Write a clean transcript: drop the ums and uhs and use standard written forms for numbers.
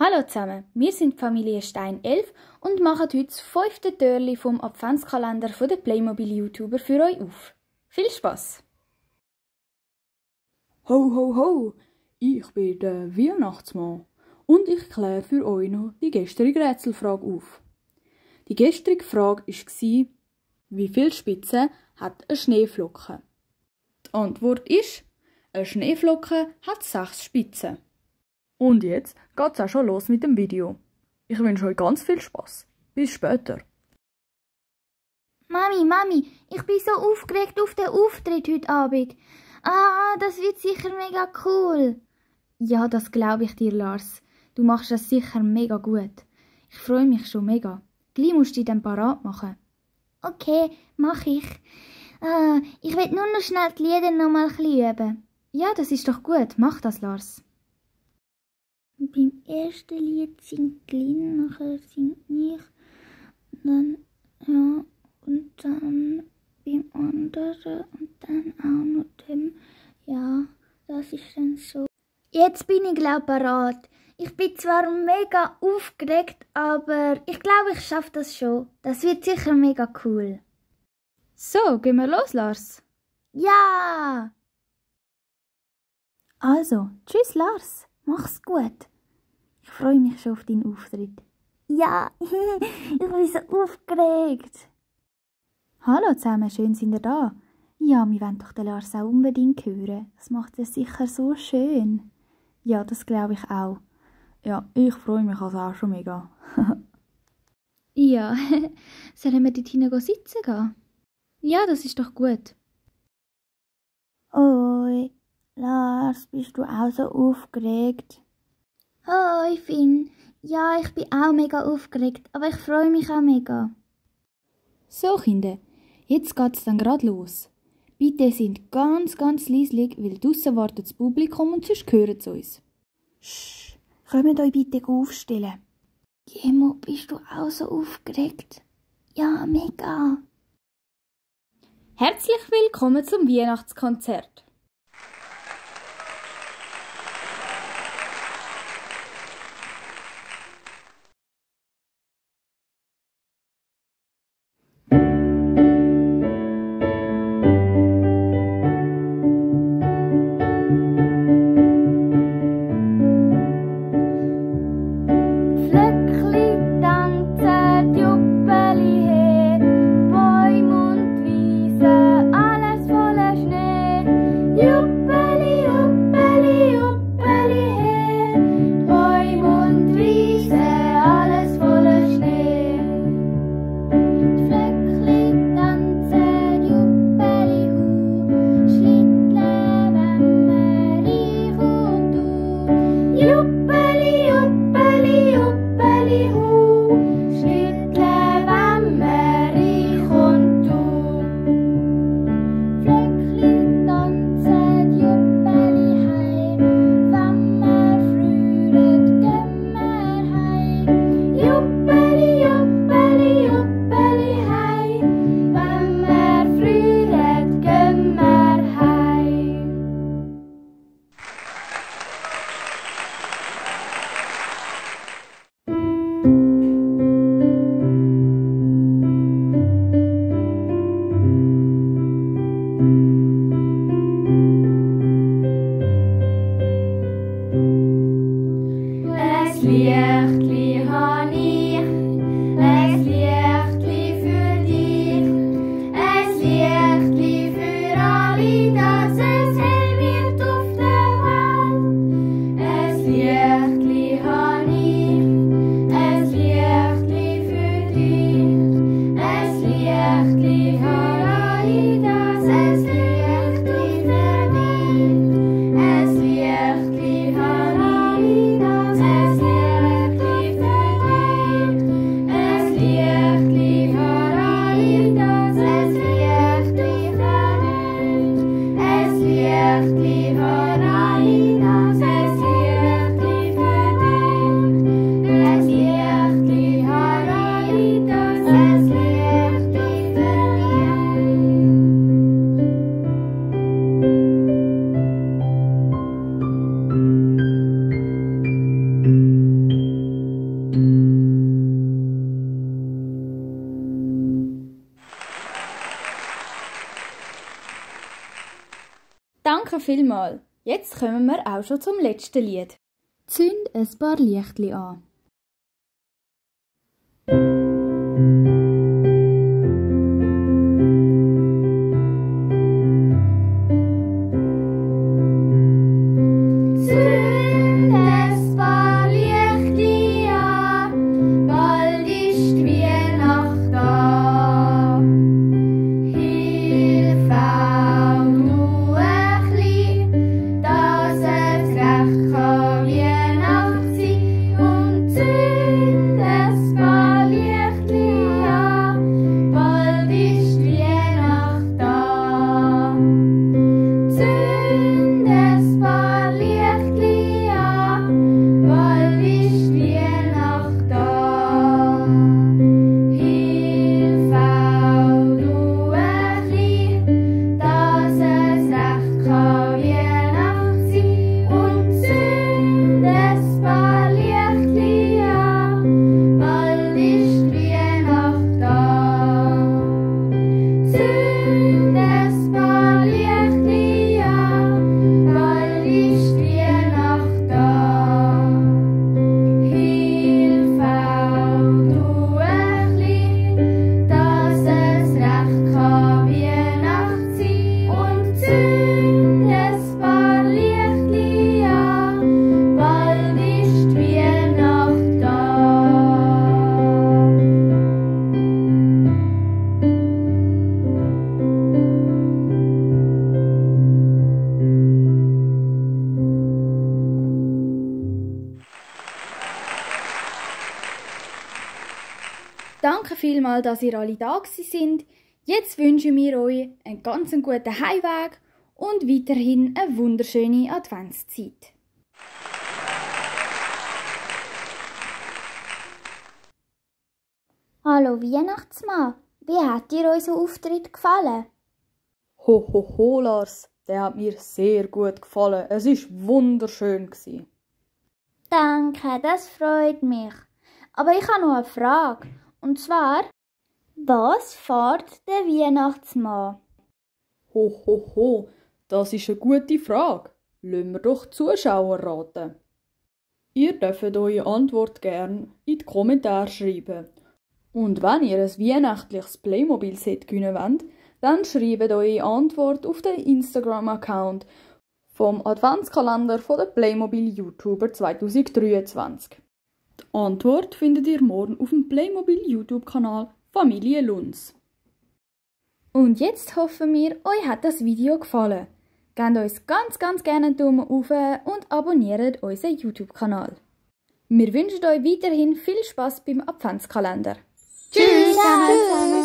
Hallo zusammen, wir sind die Familie Stein 11 und machen heute das 5. Türchen vom Adventskalender der Playmobil-YouTuber für euch auf. Viel Spass! Ho, ho, ho! Ich bin der Weihnachtsmann und ich kläre für euch noch die gestrige Rätselfrage auf. Die gestrige Frage war, wie viele Spitzen hat eine Schneeflocke? Die Antwort ist, eine Schneeflocke hat 6 Spitzen. Und jetzt geht's auch schon los mit dem Video. Ich wünsche euch ganz viel Spaß. Bis später. Mami, ich bin so aufgeregt auf den Auftritt heute Abend. Das wird sicher mega cool. Ja, das glaube ich dir, Lars. Du machst das sicher mega gut. Ich freue mich schon mega. Gleich musst du dich dann parat machen. Okay, mach ich. Ich will nur noch schnell die Lieder noch mal ein bisschen üben. Ja, das ist doch gut. Mach das, Lars. Beim ersten Lied singt Lynn, nachher singt ich. Und dann beim anderen und dann auch noch dem. Ja, das ist dann so. Jetzt bin ich glaube parat. Ich bin zwar mega aufgeregt, aber ich glaube, ich schaffe das schon. Das wird sicher mega cool. So, gehen wir los, Lars. Ja! Also, tschüss, Lars. Mach's gut. Ich freue mich schon auf deinen Auftritt. Ja, ich bin so aufgeregt. Hallo zusammen, schön sind ihr da. Ja, wir wollen doch den Lars auch unbedingt hören. Das macht er sicher so schön. Ja, das glaube ich auch. Ja, ich freue mich also auch schon mega. Ja, sollen wir dort hinein sitzen gehen? Ja, das ist doch gut. Oi, Lars, bist du auch so aufgeregt? Hoi, Finn. Ja, ich bin auch mega aufgeregt, aber ich freue mich auch mega. So, Kinder, jetzt geht's dann gerade los. Bitte sind ganz leislich, weil draussen wartet das Publikum und sonst hören sie uns. Sch, könnt euch bitte aufstellen. Jemo, bist du auch so aufgeregt? Ja, mega. Herzlich willkommen zum Weihnachtskonzert. Danke vielmals. Jetzt kommen wir auch schon zum letzten Lied. Zünd ein paar Lichtli an. Danke vielmals, dass ihr alle da sind. Jetzt wünschen wir euch einen ganz guten Heimweg und weiterhin eine wunderschöne Adventszeit. Hallo Weihnachtsmann, wie hat dir unser Auftritt gefallen? Ho, ho, ho, Lars, der hat mir sehr gut gefallen. Es war wunderschön. Danke, das freut mich. Aber ich habe noch eine Frage. Und zwar, was fährt der Weihnachtsmann? Ho, ho, ho, das ist eine gute Frage. Lassen wir doch die Zuschauer raten. Ihr dürft eure Antwort gerne in die Kommentare schreiben. Und wenn ihr ein weihnachtliches Playmobil-Set gewinnen wollt, dann schreibt eure Antwort auf den Instagram-Account vom Adventskalender der Playmobil-YouTuber 2023. Die Antwort findet ihr morgen auf dem Playmobil-YouTube-Kanal Familie Lunz. Und jetzt hoffen wir, euch hat das Video gefallen. Gebt uns ganz gerne einen Daumen hoch und abonniert unseren YouTube-Kanal. Wir wünschen euch weiterhin viel Spaß beim Adventskalender. Tschüss zusammen!